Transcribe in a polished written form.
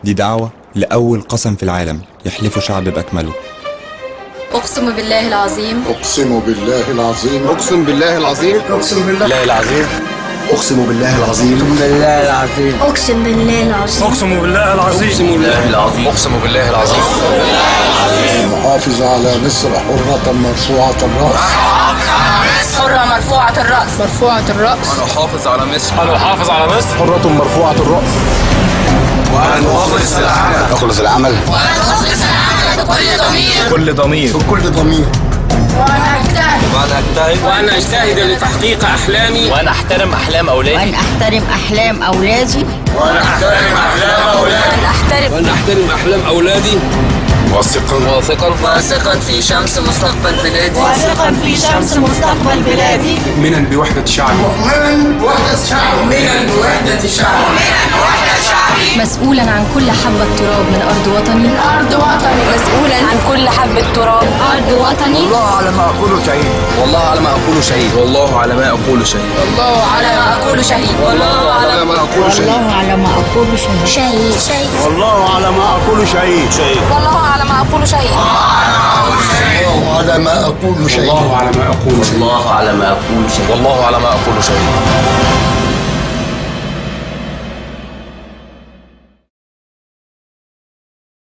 دي دعوة لأول قسم في العالم يحلفه شعب بأكمله. أقسم بالله العظيم. أقسم بالله العظيم. أقسم بالله العظيم. أقسم بالله العظيم. أقسم بالله العظيم. بالله العظيم. أقسم بالله العظيم. أقسم بالله العظيم. أقسم بالله العظيم. أقسم بالله العظيم. المحافظة على مصر حرة مرفوعة الرأس. حرة مرفوعة الرأس. مرفوعة الرأس. أنا أحافظ على مصر. أنا أحافظ على مصر. حرة مرفوعة الرأس. وأن أخلص العمل. أخلص العمل. وأن أخلص العمل بكل ضمير. كل ضمير. بكل ضمير. وأن أجتهد. وأن أجتهد. وأن أجتهد لتحقيق أحلامي. وأن أحترم أحلام أولادي. وأن أحترم أحلام أولادي. وأن أحترم أحلام أولادي. وأن أحترم أحلام أولادي. واثقا واثقا واثقا في شمس مستقبل بلادي. واثقا في شمس مستقبل بلادي. مؤمنا بوحدة شعبي. مؤمنا بوحدة شعبي. مؤمنا بوحدة شعبي. مؤمنا بوحدة شعبي. مسؤولا عن كل حبة تراب من أرض وطني. من أرض وطني. مسؤولا عن كل حبة تراب أرض وطني. والله على ما أقوله شهيد. والله على ما أقوله شهيد. والله على ما أقوله شهيد. والله على ما أقوله شهيد. والله على ما أقوله شهيد. والله على ما أقوله شهيد. شهيد. والله على ما أقوله شهيد. شهيد. والله على ما أقوله شهيد. والله على ما أقول شهيد. والله على ما أقوله شهيد. والله على ما أقوله شهيد. والله على ما أقوله شهيد.